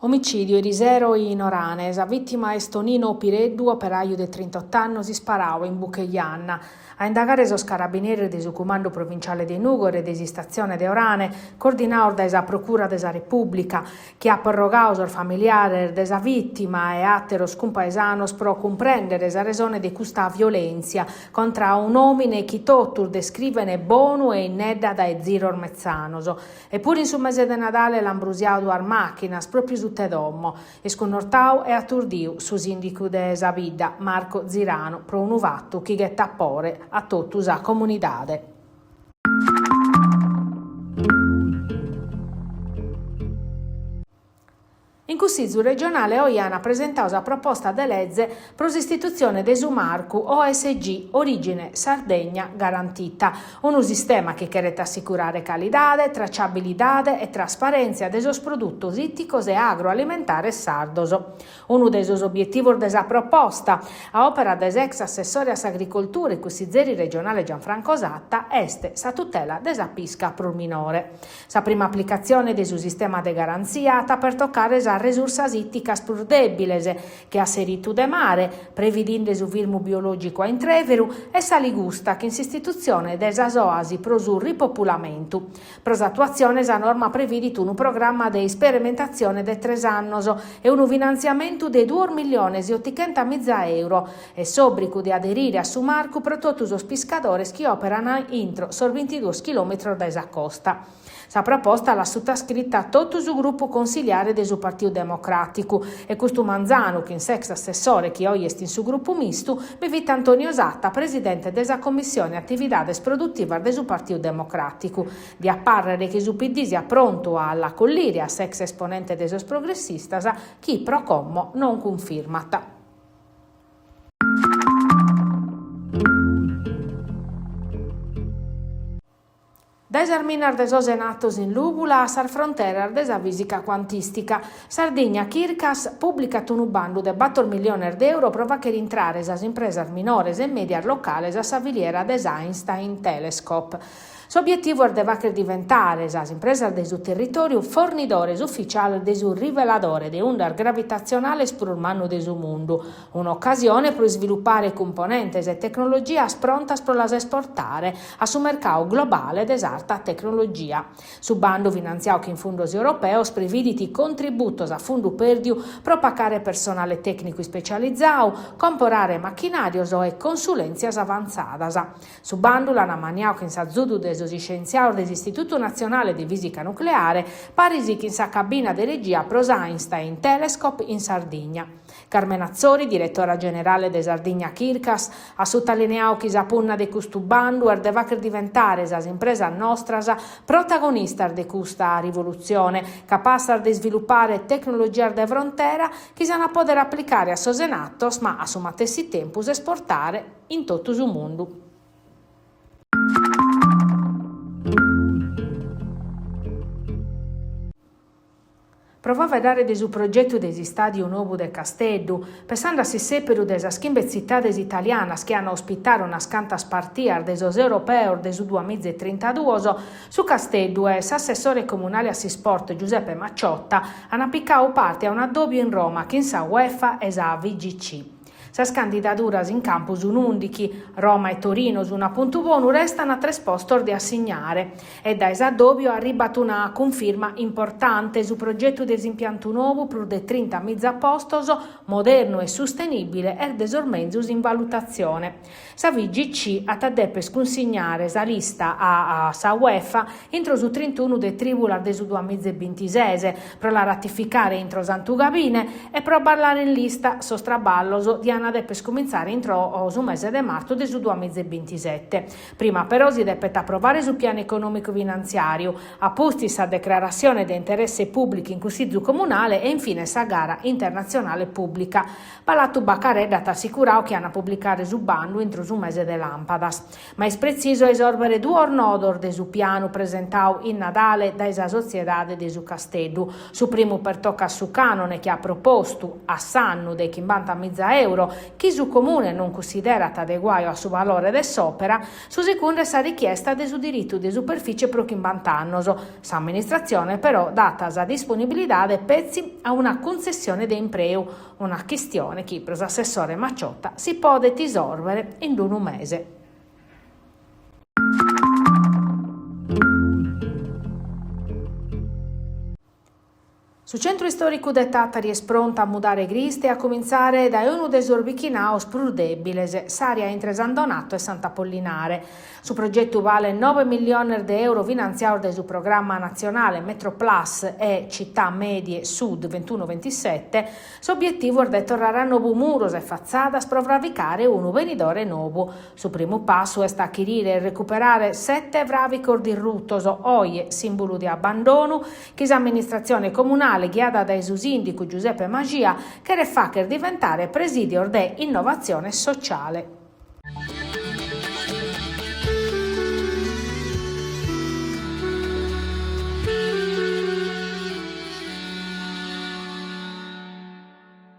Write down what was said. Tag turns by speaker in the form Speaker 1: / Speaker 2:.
Speaker 1: Omicìdiu erisero in Orane. Sa vìtima est Tonino Pireddu, operaju de trintot'annos isparau in buca 'e janna. A indagare sos carabineris de su Cumandu Provinciale de Nùgoro e de s'istatzione de Orane, coordinados dae sa Procura de sa Repùblica, chi at porrogadu sos familiares de sa vìtima e àteros cumpaesanos pro cumprèndere sa resone de custa violèntzia contra a un'òmine chi totus descrivent bonu e innedda dae ziros metzanos. E puru in su mese de Nadale l'ant brusiadu duas màchinas pròpiu suta 'e domo. Iscunnortadu e aturdiu su sìndicu de sa bidda, Marco Ziranu, pro unu fatu chi ghetat pore a totu sa comunidade. In Cussizu regionale oje ant presentadu sa proposta de leze pro s'istitutzione de su marcu OSG, Orìgine Sardegna Garantita, unu sistema chi cheret assicurare calidade, traciabilidade e trasparèntzia de sos produtos ìticos e agroalimentares sardos. Unu de sos obietivos de sa proposta, a òpera de s'ex assessore a s'agricoltura e cussizeri regionale Gianfranco Satta, est sa tutela de sa pisca prus minore. Sa prima aplicatzione de su sistema de garantzia at a pertocare sas resursas ìticas prus dèbiles, che a s'eritu de mare, previdinde su firmu biològicu a intrèveru, e s'aligusta chin s'istitutzione de sas òasi pro su ripopulamentu. Pro s'atuatzione sa norma previdit unu programma de isperimentatzione de tres annos e unu finantziamentu de duos milliones e otichentamiza euro e s'òbrigu de aderire a su marcu pro totu sos piscadores chi òperan intro sos bintiduos chilòmetros dae sa costa. Sa proposta l'at sutascrita totu su grupu consiliare de su Partiu Democràticu e custu manzanu chin s'ex assessore chi oje est in su grupu mistu bi fit Antonio Satta, presidente de sa Commissione Atividades Produtivas de su Partiu Democràticu. Diat pàrrere chi su PD siat prontu a l'acollire a s'ex esponente de sos progressistas chi pro como non cunfirmat. Dae sas minas de sos Enattos in Lùvula a sas fronteras de sa fìsica cuantìstica, Sardigna Chircas pùblicat unu bandu de bator milliones de euro pro fàghere intrare sas impresas minores e mèdias locales a sa filiera de s'Einstein Telescope. S'obietivu est de fàghere diventare sas impresas de su territòriu fornidores ufitziales de su riveladore de undas gravitatzionales prus mannu de su mundu, Un'ocasione pro isvilupare cumponentes e tecnologias prontas pro las esportare a su mercadu globale de s'arta tecnologia. Su bandu finantziadu chin fundos europeos previdit contributos a fundu pèrdiu pro pacare personale tècnicu ispecializadu, comporare machinàrios e consulèntzias avantzadas. Su bandu l'an ammaniadu chin s'azudu de sos iscientziados de s'Istitutu Natzionale de Fìsica Nucleare, paris chin sa cabina de regia pro s'Einstein Telescope in Sardigna. Carmen Atzori, diretora generale de Sardigna Chircas, at sutalineadu chi sa punna de custu bandu est de fàghere diventare sas impresas nostras protagonistas de custa rivolutzione, capassas de isvilupare tecnologias de frontera chi s'an a pòdere aplicare a sos Enattos ma a su matessi tempus esportare in totu su mundu. Pro faeddare de su progetu de s'istàdiu nou de Casteddu, pessende a s'issèperu de sas chimbe tzitades italianas chi an a ospitare unas cantas partias de sos europeos de su duamiza e trintaduos, su Casteddu e s'assessore comunale a s'isport Giuseppe Macciotta an picadu parte a un'addòbiu in Roma chin sa Uefa e sa FIGC. Sas candidaduras in campu sun ùndichi, Roma e Torino sun a puntu bonu, restan tres postos de assignare. E dae s'addòbiu arribat una cunfirma importante, su progetu de s'impiantu nou, prus de trintamiza postos, modernu e sustenìbile, est de sos menzus in valutatzione. Sa FIGC at a deper cunsignare sa lista a sa Uefa intro su trintunu de trìbulas de su duamiza e bintises, pro la ratificare intro Santu Gabine e pro abarrare in lista sos traballos diant deper cumintzare intro su mese de martu de su duamiza e bintisete. Prima però si depet aprovare su pianu econòmicu finantziàriu, a pustis sa decrarassione de interesse pùblicu in Cussizu Comunale e infines sa gara internatzionale pùblica. Palatu Bacaredda at assicuradu chi an a publicare su bandu intro su mese de làmpadas. Ma est pretzisu a isòrbere duos nodos de su pianu presentadu in Nadale dae sa sotziedade de su Casteddu. Su primu pertocat su cànone chi at propostu, a s'annu, de chimbantamiza euro. chi su Comune non cussiderat adeguadu a su valore de s'òpera, su segundu est sa richiesta de su diritu de superficie pro chimbant'annos. S'amministratzione però dat sa disponibilidade petzi a una cuntzessione de impreu, una chistione chi pro s'assessore Macciotta si podet isòrbere in unu mese. Su centru istòricu de Tàtari est prontu a mudare grista e a cumintzare dae unu de sos bichinados prus dèbiles, s'àrea intre San Donato e Sant'Apollinare. Su progetu balet noe milliones de euro finantziados dae su programma natzionale Metroplus e Città Medie Sud ventuno ventisette. S'obietivu est de torrare a nou muros e fatzadas pro fravicare unu benidore nou. Su primu passu est achirire e recuperare sete fràvicos dirrutos, oje sìmbulu de abbandonu, chi s'amministratzione comunale ghiada dae su sìndicu Giuseppe Maxia cheret fàghere diventare presìdios de innovatzione sociale.